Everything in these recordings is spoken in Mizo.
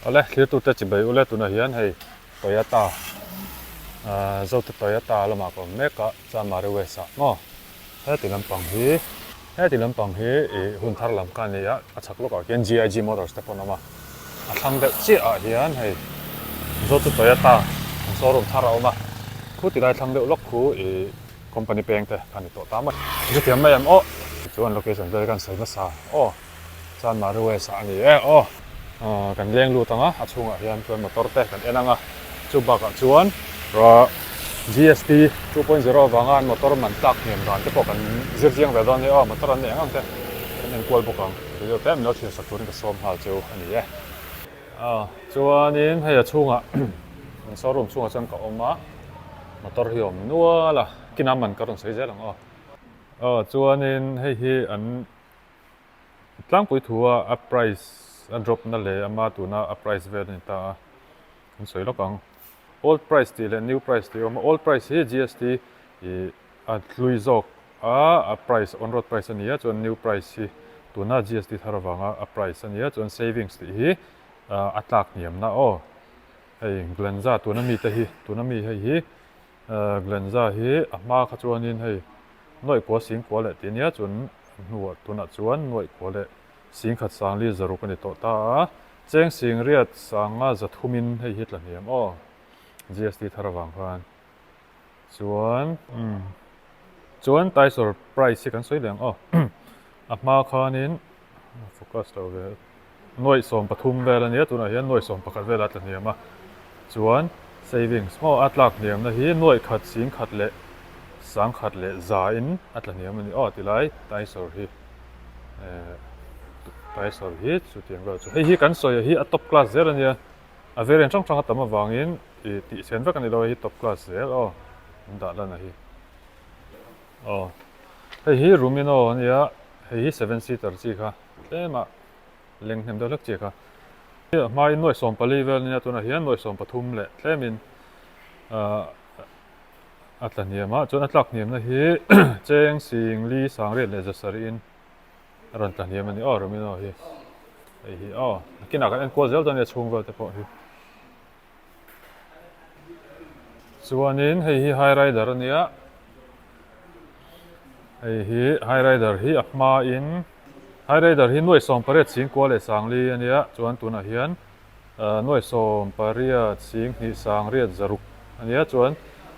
Awle thlirtute chibai ule tunah hian hei Toyota Zote Toyota lamah ka awm mek a Chanmari West ah maw heti lampang hi heti lampang hi ih hun thar lam kha a ni a a chhak lawkah khian GIG Motors te pawh an awm a a thlang deuh chiah ah hian hei Zote Toyota an showroom thar a awm a khu tilai thlang deuh lawk khu ih company peng te kha a ni tawh ta mai. Hrethiam mai em aw chuan location vel khan sawi hmasa aw. Chanmari West ah a ni e aw. Kan leng lut ang a, a chhungah hian chuan motor te kan en ang a, chu bakah chuan GST 2.0 avanga an motor man tlak hniam dan te pawh kan zir chiang ve dawn a ni aw, motor an nei ang ang te kan en kual bawk ang. Video te min lo thlir sak turin ka sawm nghal cheu a ni e. Chuanin hei a chhungah an showroom chhungah chuan ka awm a, motor hi a awm nual a, kinah man ka rawn sawi zel ang aw. Aw chuanin hei hi an Tlangpui thu a a price a drop na leh ama tuna a price vel a ni ta a, kan sawi lawk ang. Old price tih leh new price tih a awm a, old price hi GST ih a hlui zawk a, a price on road price a ni a, chuan new price hi tuna GST thar avanga a price a ni a, chuan savings tih hi a tlak hniamna aw. Hei Glanza tuna mite hi tuna mi hei hi Glanza hi a hma kha chuanin hei nuaih kua sing kua leh tih a nia chuan hnuah tunah chuan nuaih kua leh sing khat sangli zaruk a ni tawh ta a, cheng sing riat sanga zathumin hei hi tla hniam aw GST thar avang khan chuan chuan Taisawr price hi kan sawi leh ang aw a hma khanin focus lo ve. Nuaih 13 vel a nia, tunah hian nuaih 11 vel a tla hniam a, chuan savings maw a tlak hniamna hi nuaih khat sing khat leh sang khat leh za in a tla hniam a ni aw tilai Taisawr hi eh Taisawr hi chutiang vel chu hei hi kan sawi hi a top class zel a nia, a variant hrang hrang a tam avangin ih tih chhen vek a ni lo hei hi top class zel aw an dah lan a hi aw hei hi Rumino a nia hei hi seven seater chi kha. Tlema leng hnem deuh hlek chiah kha. A hmain nuaih 14 vel nia tunah hian nuaih 13 leh tlemin a tla hniam a, chuan a tlak hniamna hi cheng sing li sang riat leh zasarihin a rawn tla hniam a ni aw Romino hi hei hi aw nakinah kan enkual zel dawn nia chhung vel te pawh hi. Chuanin hei hi high rider a nia hei hi high rider hi a hmain high rider hi nuaih 18 singkua leh sangli a nia chuan tunah hian nuaih 18 singhnih sangriat zaruk a nia chuan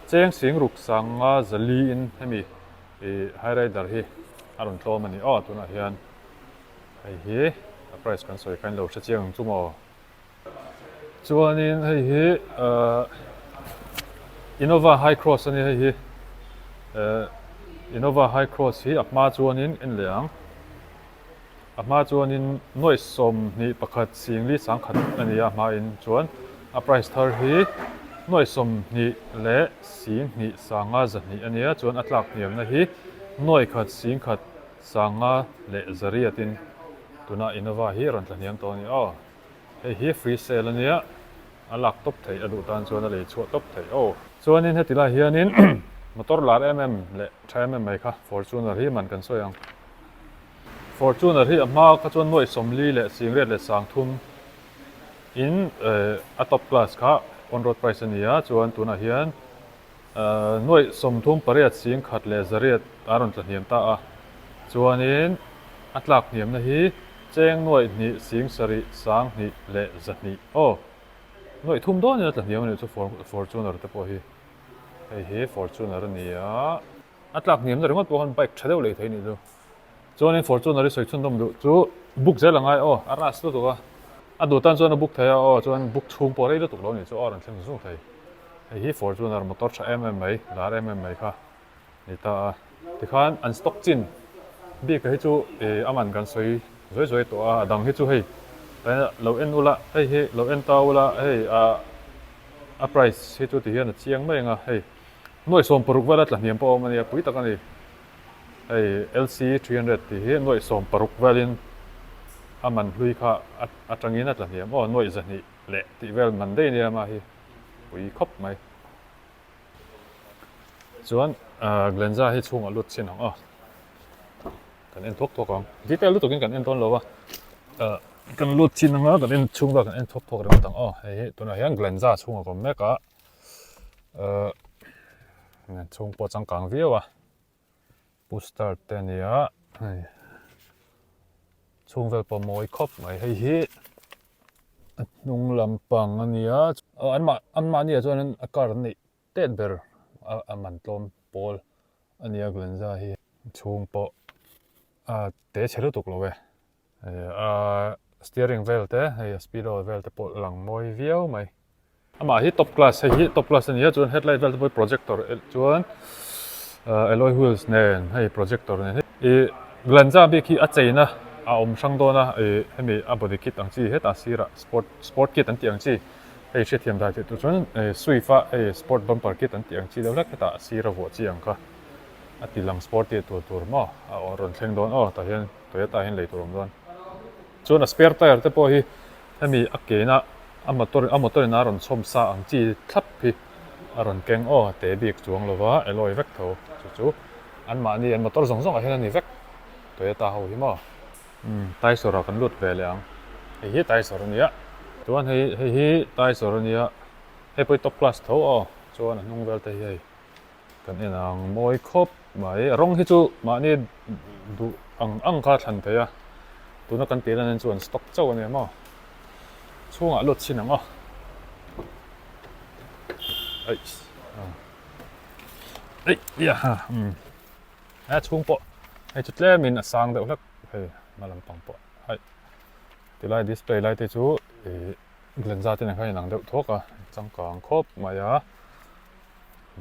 cheng singruk sanga zaliin hemi ih high rider hi a rawn tlawm a ni aw tunah hian hei hi a price kan sawi kha in lo hre chiang ang chu maw. Chuanin hei hi ahh Innova Hycross a nia hei hi ehh Innova Hycross hi a hma chuanin en leh ang a hma chuanin nuaih 21 singli sangkhat a ni a hmain chuan a price thar hi nuaih 20 leh 2 sanga 200 a nia chuan a tlak hniamna hi nuaih khat 10 sanga leh zariatin tuna Innova hi a rawn tla hniam tawh a ni aw. Hei hi free sale a nia, a lak tawp theih a duh tan chuan a lei chhuah tawp theih aw. Chuanin heti lai hianin motor lar em em leh tha em em mai kha Fortuner hi man kan sawi ang. Fortuner hi a hma kha chuan nuaih 40 leh 30 leh 30 in a top class kha on road price a ni a, chuan tunah hian Nuaih 38 sing khat leh zariat a rawn tla hniam ta a, chuanin a tlak hniamna hi cheng nuaih hnih sing sarih sang hnih leh 200 aw nuaih thum dawnin a tla hniam a nih chu Fortuner te pawh hi hei hi Fortuner a ni a, a tlak hniamna ringawt pawh khan bike tha deuh lei thei a nih chu. Chuanin Fortuner i sawi chhunzawm duh chu book zel a ngai aw, a rush lutuk a, a duh tan chuan a book thei a aw, chuan book chhung pawh rei lutuk lo nih chu aw a rawn thleng zung thei. Hei hi Fortuner motor tha em em mai, lar em em mai kha ni ta a. Tikhan an stock chin bik hi chu ih a man kan sawi zuai zuai tawh a, a dang hi chu hei lo en ula, hei hi lo en ta ula hei ah a price hi chu tihian a chiang mai ang a, hei nuaih 16 vel a tla hniam pawh a awm a nia, pui tak a ni. Hei LC 300 tih hi nuaih 16 velin a man hlui kha atangin a tla hniam aw nuaih 200 leh tih vel man daih ania ama hi pui khawp mai. Chuan Glenza hi chhungah lut chin ang aw kan en thuak thuak ang detail lutukin kan en dawn lo a. Kan lut chin anga kan en chhung vel kan en thuak thuak ringawt ang aw. Hei hi tunah hian Glenza chhungah ka awm mek a, ahh chhung pawh a changkang viau a, push start te a ni a, hei chhung vel pawh a mawi khawp mai. Hei hi a hnung lampang a ni a, aw anmah anmahni ah chuan a car an neih tet ber a man tlawm pawl a ni a Glenza hi chhung pawh a te chhe lutuk lo e. A steering vel te hei a speedo vel te pawh lang mawi viau mai. Amah hi top class hei hi top class a ni a chuan headlight vel te pawh hi projector chuan alloy wheels nen hei projector nen ih Glanza bik hi a cheina a awm hrang dawn a ih hemi a body kit ang chi hetah sirah sport sport kit an tih ang chi hei hriatthiam dan theih tur chuan swift a hei sport bumper kit an tih ang chi deuh hlek hetah a sira vuah chi ang kha a ti lang sporty tur tur maw a rawn thleng dawn aw tah hian. Toyota hian lei tur awm dawn. Chuan a spare tire te pawh hi hemi a keina a motor a motor in a rawn chhawm sa ang chi thlap hi a rawn keng aw a te bik chuang lova alloy vek tho chu chu anmahni an motor zawng zawng ah hian a ni vek Toyota ho hi maw. Umm Taisawr ah kan lut ve leh ang hei hi Taisawr a nia chuan hei hei hi Taisawr a nia hei pawh hi top class tho aw chuan a hnung vel te hi hei. Kan en ang mawi khawp mai. A rawng hi chu mahni duh ang ang kha thlan thei a, tuna kan tih lan chuan stock chauh a nia maw. Chhungah lut chhin ang aw. Aih aih ia ha umm a chhung pawh hei chu tlemin a sang deuh hlek hei hma lampang pawh aih tilai display lai te chu ih Glenza te nen khan inang deuh thuak a changkang khawp mai a.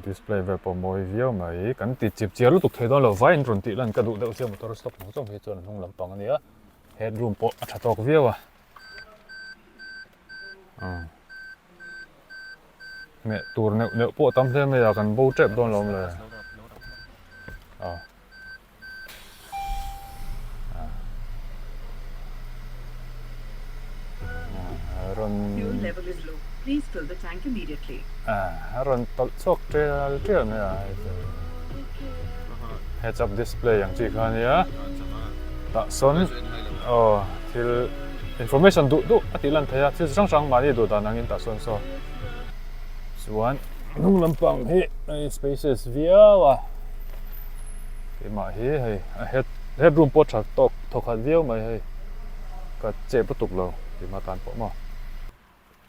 Display vel pawh mawi viau mai. Kan ti chip chiar lutuk thei dawn lo. Vai in rawn tih lan ka duh deuh sia motor stop ang zawng hi chuan a hnung lampang a nia. Headroom pawh a tha tawk viau a. Hmeh tur neuh neuh pawh a tam hle mai a, kan bo tep dawn lo awm le. A rawn tawlh chhuak tial tial mai a hei chu heads up display ang chi kha a nia tah sawn aw thil information duh duh a tih lan theih a thil chi hrang hrang mahni duh dan angin tah sawn saw chuan hnung lampang hi hei spaces viau a. Keimah hi hei a head head room pawh tha tawk thawk khat viau mai hei ka chep lutuk lo keimah tan pawh maw.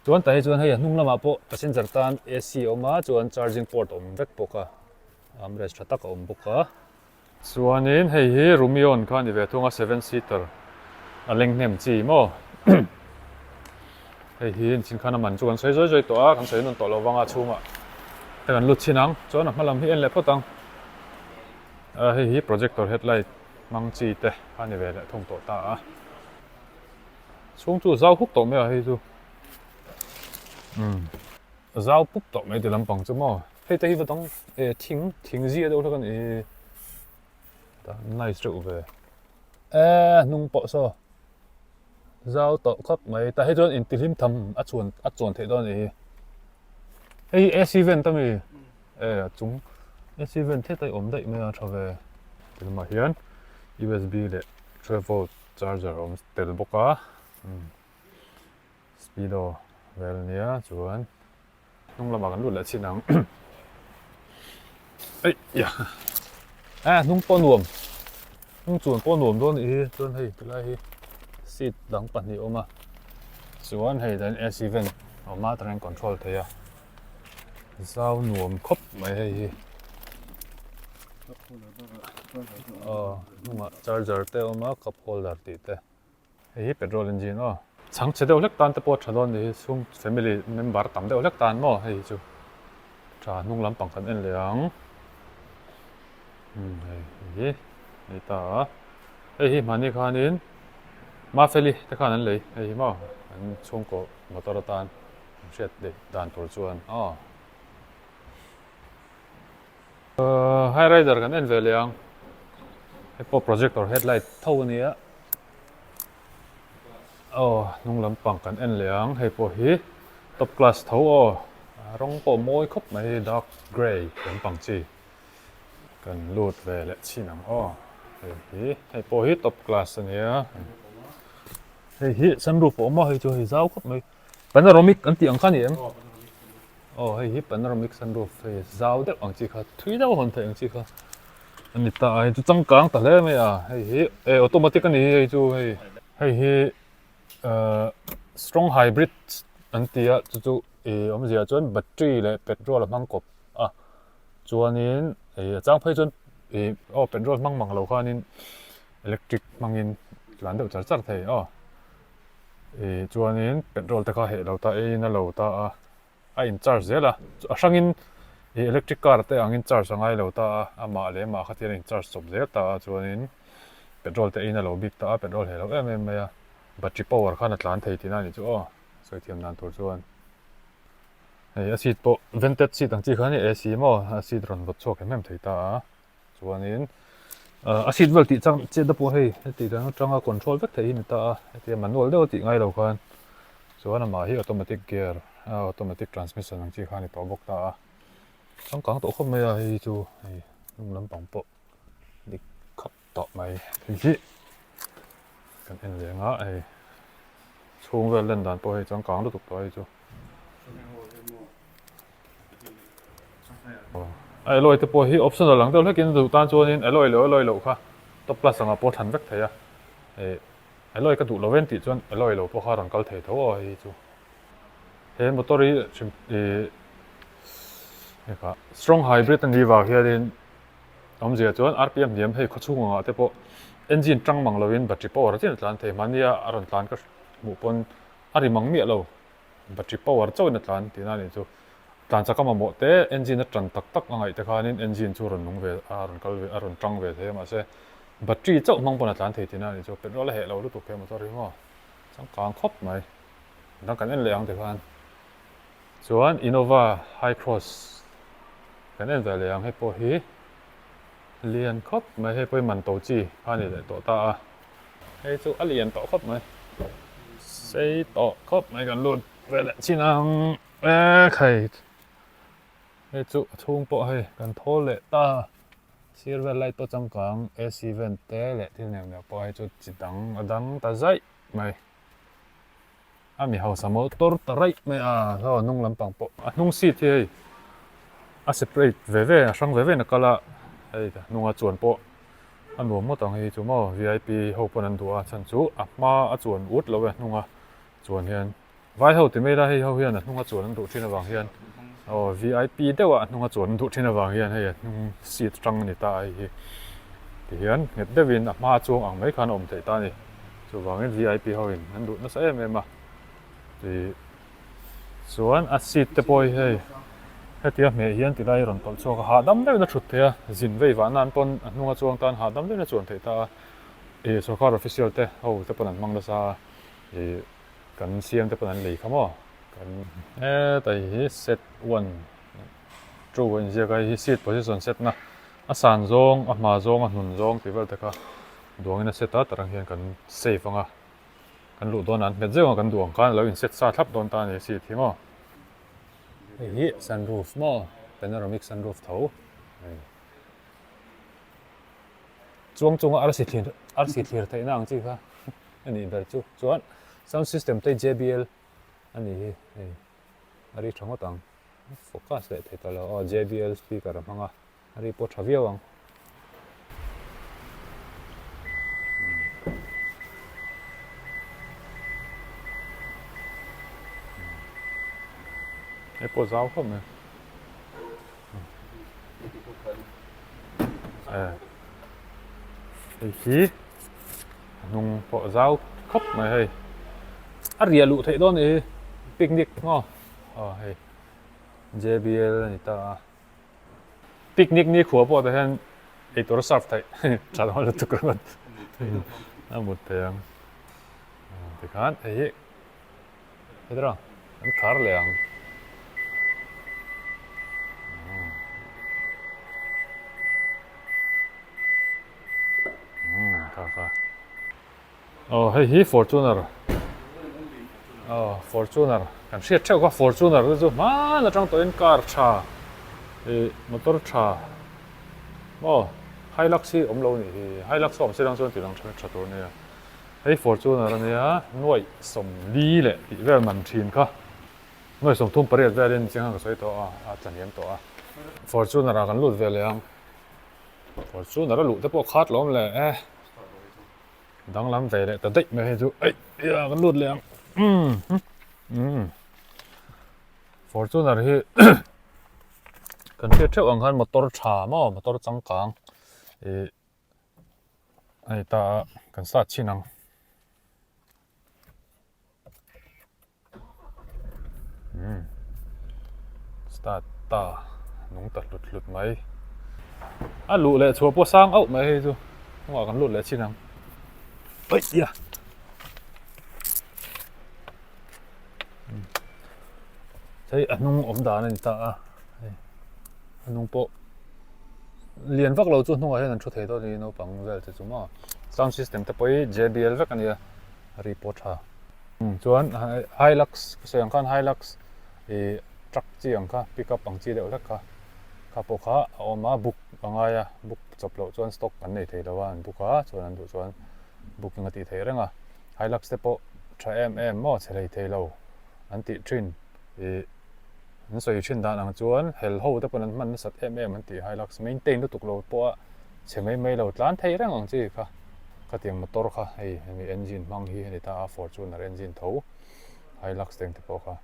Chuan tah hi chuan hei a hnung lamah pawh passenger tan AC a awm a chuan charging port a awm vek bawk a armrest tha tak a awm bawk a. Chuanin hei hi Rumion kha a ni ve thung a seven seater a leng hnem chi maw. Hei hi engchin khan a man chu kan sawi zawi zawi tawh a, kan sawi nawn tawh lo vang a chhungah te kan lut chhin ang. Chuan a hma lam hi en leh phawt ang. Ah hei hi projector headlight hmang chi te a ni ve leh thung tawh ta a. Chhung chu zau huk tawh mai a hei chu. Umm zau pup tawh mai ti lampang chu maw. Hei te hi va dang eh thing thing zia deuh hlek a ni hi. Nice reuh ve. Eh hnung pawh saw. Zau tawh khawp mai tah hi chuan intihlim tham a chuan a chuan theih dawn a nih hi hei hi AC vent a mi e a chung AC vent heta awm daih mai a tha ve ti lamah hian USB leh 12 volt charger a awm tel bawk a speedo vel a nia chuan. Hnung lamah kan lut leh chin ang. Ei ya. A hnung pawh nuam. Hnung chuan pawh nuam dawn nih hi. Chuan hei tilai hi seat dang pahnih awm a. Chuan hei dan AC vent a awm a atangin control thei a. Zau nuam khawp mai hei hi. Aw hnungah charger te a awm a cup holder tih te. Hei hi petrol engine aw. Chhang chhe deuh hlek tan te pawh a tha dawn ni hi chhung family member tam deuh hlek tan maw hei hi chu tha hnung lampang kan en leh ang umm hei hi hei ta a hei hi hmani khanin Mafeli te khan an lei hei hi maw an chhungkaw motor atan an hriat leh dan tur chuan aw. High rider kan en ve leh ang hei pawh projector headlight tho a nia aw hnung lampang kan en leh ang hei pawh hi top class tho aw rawng pawh mawi khawp mai hei dark grey lampang chi kan lut ve leh chhin ang aw hei hi hei pawh hi top class a nia. Hei hi sunroof a awm a, hei chu hei zau khawp mai. Panoramic an tih ang kha a ni em? Aw hei hi panoramic sunroof hei zau deuh ang chi kha thui deuh a hawn theih ang chi kha a ni ta a, hei chu changkang ta hle mai a, hei hi eh automatic a ni hi hei chu hei hei hi ahh strong hybrid an ti a chu chu ih awmzia chuan battery leh petrol a hmang kawp a chuanin ih a chang phei chuan ih aw petrol hmang mang lo khanin electric hmangin tlan deuh char char thei aw. Ih chuanin petrol te kha heh lo ta eiin a lo ta a, a in charge zel a, a hrangin ih electric car te angin charge a ngai lo ta a, amah leh amah kha tian a in charge chawp zel ta a, chuanin petrol te eiin a lo bik ta a, petrol heh lo em em mai a, battery power khan a tlan thei tihna a nih chu aw, sawi thiam dan tur chuan. Hei a seat pawh vented seat ang chi kha a ni AC maw a seat rawn vawt chhuak em em thei ta a. Chuanin a seat vel tih chang chet na pawh hei heti dan atanga control vek theih hi ni ta a, hetia manual deuh a tih ngai lo khan chuan amah hi automatic gear automatic transmission ang chi kha a ni tawh bawk ta a, changkang tawh khawp mai a hei chu hei hnung lampang pawh dik khap tawh mai hei hi kan en leh ang a hei chhung vel len dan pawh hei changkang lutuk tawh hei chu. A alloy te pawh hi optional ang deuh hlekin duh tan chuanin alloy leh alloy loh kha top plus angah pawh thlan vek thei a, ih alloy ka duh lo em tih chuan alloy lo pawh kha a rawn kal thei tho aw hei hi chu. He motor hi hrim ih hekah strong hybrid a nih vang hianin awmzia chuan rpm hniam hei khawchhung angah te pawh engine tang mang lovin battery power chiah a tlan thei mahnia a rawn tlan ka hmuh pawn a ri mang miah lo. Battery power chauhin a tlan tihna a nih chu. Tlan chak a mamawh te, engine a tan tak tak a ngaih te khanin engine chu a rawn nung ve a, a rawn kal ve, a rawn tang ve thei a mahse battery chauh hmang pawn a tlan thei tihna a nih chu. Petrol a heh lo lutuk he motor hi maw changkang khawp mai. Dang kan en leh ang tikhan chuan Innova Hycross kan en ve leh ang hei pawh hi lian khawp mai hei pawh hi man to chi kha a ni leh tawh ta a. Hei chu a lian tawh khawp mai. Sei tawh khawp mai kan lut ve leh chin ang e khai. Hei chu a chhung pawh hei kan thawl leh ta. Sir vel light pawh changkang AC vent te leh thil neuh neuh pawh hei chu chi dang a dang ta zaih mai. A mi hausa motor ta raih mai a saw a hnung lampang pawh a hnung seat hi hei a separate ve ve a hrang ve ve in a kal a hei a hnunga chuan pawh a nuam ngawt ang hei chu maw vip ho pawn an duh a chhan chu a hma a chuan ut lo e a hnunga chuan hian vai ho ti mai ila hei ho hian a hnunga chuan an duh thin avang hian aw vip deuh a hnunga chuan an duh thin avang hian hei a hnung seat tang a ni ta a hei hi tihian nghet deuhin a hma chuang ang mai khan a awm theih ta a ni. Chuvangin vip ho in an duh nasa em em a ih chuan a seat te pawh hi hei hetia hmeh hian ti lai rawn tawlh chhuak a hahdam deuhin a thut theih a zin vei vah nan pawn a hnunga chuang tan hahdam deuhin a chuan theih ta a ih sorkar official te ho te pawn an hmang nasa a ih kan siam te pawn an lei kha maw kan hetai hi set one two a inziak a hei hi seat position set na a san zawng a hma zawng a hnun zawng tih vel te kha. Duangin a set a, tarang hian kan save ang a, kan luh dawn a, an hmet zeuh ang a, kan duh ang khan a lo inset sa thlap dawn ta a ni seat hi maw. Hei hi sunroof maw, panoramic sunroof tho hei. Chuang chunga arsi thlir arsi thlir theihna ang chi kha a nih ber chu. Chuan sound system te JBL a nih hi hei a ri tha ngawt ang. Focus leh thei ta lo aw JBL speaker a hmang a. A ri pawh tha viau ang. Hei pawh zau khawp mai. Hei hi a hnung pawh zau khawp mai hei. A riah luh theih dawn nih hi picnic maw aw hei J_B_L a ni ta a. Picnic ni khua pawh tah hian eitur a serve theih tha dawn lutuk ringawt a mut thei ang tikhan hei hi hetira an khar leh ang kha kha. Aw hei hi Fortuner aw Fortuner kan hriat theuh kha Fortuner te chu hman atang tawhin car tha ih motor tha maw Hilux hi awm lo a nih hi Hilux a awm se lang chuan tih lang tha tha tur a nia. Hei Fortuner a nia, nuaih 40 leh tih vel man thin kha. Nuaih 38 velin chiang khan ka sawi tawh a, a tla hniam tawh a. Fortuner ah kan lut ve leh ang. Fortuner a luh te pawh khat lawm le e. Danglam ve leh ta daih mai hei chu eih ia kan lut leh ang. Umm Fortuner hi kan hriat theuh ang khan motor tha maw motor changkang ih a ni ta a kan start chhin ang. Umm start ta nung ta hlut hlut mai a luh leh chhuah pawh sang auh mai hei chu hnungah kan lut leh chin ang aih ia hei a hnung awm dan a ni ta a hei a hnung pawh lian vak lo chu hnungah hian an thu thei dawn a ni naupang vel te chu maw sound system te pawh hi J B L vek a nia a ri pawh tha. Chuan Hilux ka sawi ang khan Hilux ih truck chi ang kha pick up ang chi deuh hlek kha kha pawh kha a awm a book a ngai a book chawp loh chuan stock kan nei thei lo a an book a chuan an duh chuan booking a tih theih reng a Hilux te pawh tha em em maw chhe hlei thei lo an tih thin ih an sawi thin dan ang chuan hel ho te pawn an hman nasat em em an tih Hilux maintain lutuk lo pawh a chhe mai mai lo tlan thei reng ang chi kha. Khatiang motor kha hei hemi engine hmang hi a ni ta a Fortuner engine tho Hilux te ang te pawh kha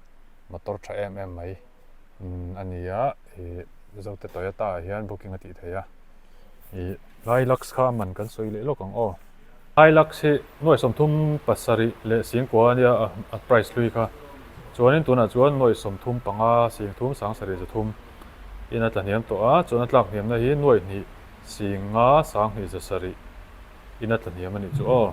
motor tha em em mai a ni a ih Zote Toyota ah hian booking a tih theih a ih Hilux kha a man kan sawi leh lawk ang aw. Hilux hi nuaih 37 leh 90 a nia a price hlui kha chuanin tunah chuan nuaih 35 singthum 73 zathum in a tla hniam tawh a chuan a tlak hniamna hi nuaih hnih 5 2 7 in a tla hniam a nih chu aw.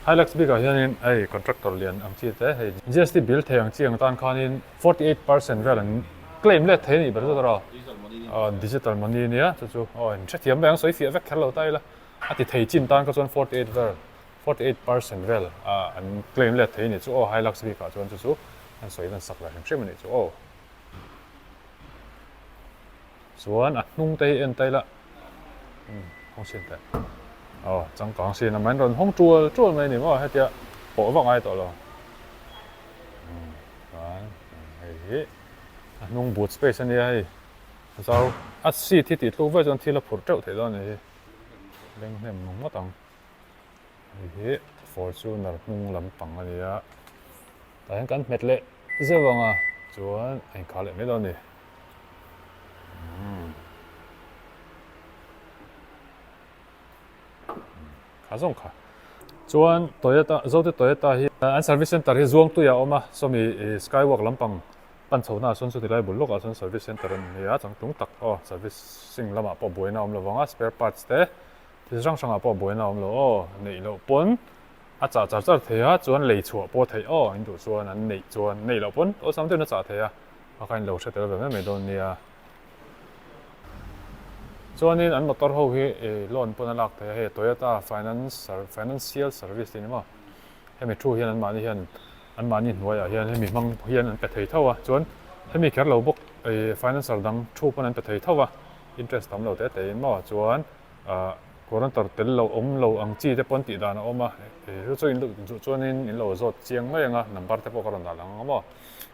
Hilux bikah hianin hei contractor lian ang chi te hei GST bill thei ang chi ang tan khanin 48% vel an claim let thei a nih ber zawt a aw digital money nia chu chu aw in hrethiam mai ang sawi fiah vek kher lo ta ila a ti thei chin tan kha chuan 48 vel 48% vel an claim let thei a nih chu aw Hilux bikah chuan chu chu an sawi lan sak la hrim hrim a nih chu aw. Chuan a hnung te hi en ta ila umm hawng chhin teh aw changkang sin a main rawn hawng tual tual mai a ni maw hetia pawh vak ngai tawh lo umm chuan hei hi a hnung boot space a nia hei a zau a seat hi tih tluk vek chuan thil a phurh teuh theih dawn a ni hi leng hnem ngawt ang. Hei hi Fortuner hnung lampang a ni a, tah hian kan hmet leh zeuh ang a, chuan a inkhar leh mai dawn a ni. Kha zawng kha. Chuan Toyota, Zote Toyota hi an service center hi Zuangtuiah a awm a, sawmi Skywalk lampang pan chhohna ah sawn chuti lai bul lawkah sawn service center a ni a, changtlung tak aw servicing lamah pawh buaina a awm lo vang a, spare parts te Thil hrang hrangah pawh buaina a awm lo aw, neih loh pawn a chah char char thei a, chuan lei chhuah pawh theih aw, in duh chuan an neih chuan neih loh pawn awlsam deuhin a chah thei a, a kha in lo hre tel ve mai mai dawn nia. Chuanin an motor ho hi loan pawn a lak thei a, hei Toyota finance financial service tih ni maw, hemi thu hian anmahni hian anmahni hnuaiah hian hemi hmang hian an pe thei tho a, chuan hemi kher lo bawk financer dang thu pawn an pe thei tho a, interest tam lo te te in maw chuan. Ah guarantor tel lo awm lo ang chi te pawn tih dan a awm a, chu chu in duh chuanin in lo zawt chiang mai ang a, number te pawh ka rawn dah lang ang maw?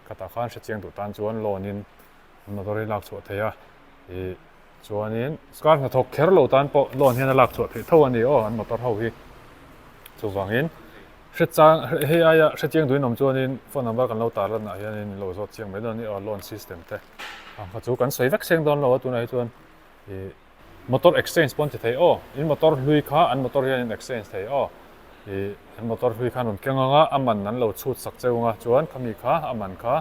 Khatah khan hre chiang duh tan chuan loan in motor hi lak chhuah theih a, ih chuanin car hnathawk kher lo tan pawh loan hian a lak chhuah theih tho a ni aw an motor ho hi. Chuvangin hre chang hei aia hre chiang duhin awm chuanin phone number kan lo tar lanah hianin in lo zawt chiang mai dawn a ni aw loan system te ang kha chu kan sawi vek seng dawn lo a tunah hi chuan ih. Motor exchange pawh an ti thei aw, in motor hlui kha an motor hian in exchange thei aw, ih an motor hlui kha an rawn keng ang a, a man an lo chhut sak cheu ang a, chuan khami kha a man kha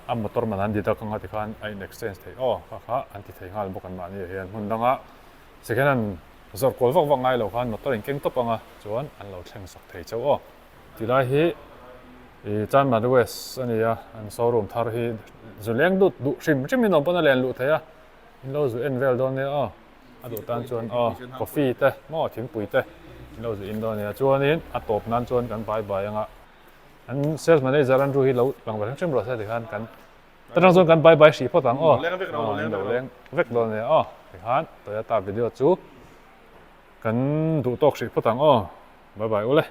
a motor man an deduct ang a tikhan a in exchange thei aw, kha kha an ti thei nghal bawk an mahni ah hian hmun danga second hand zawrh kual vak vak ngai lo khan motor in keng tawp ang a, chuan an lo thleng sak thei cheu aw. Tilai hi ih Chanmari West a ni a, an showroom thar hi zu leng dut duh hrim hrim in awm pawn a len luh thei a. In lo zu en vel dawn nia aw, a duh tan chuan aw coffee te maw thingpui te in lo zu in dawn nia chuanin a tawp nan chuan kan bai bai anga an sales manager Andrew hi lo lang ve hrim hrim rawh se tikhan kan ta tang chuan kan bai bai hrih phawt ang aw in lo leng vek dawn nia aw tikhan Toyota video chu kan duh tawk hrih phawt ang aw. Bye bye ule.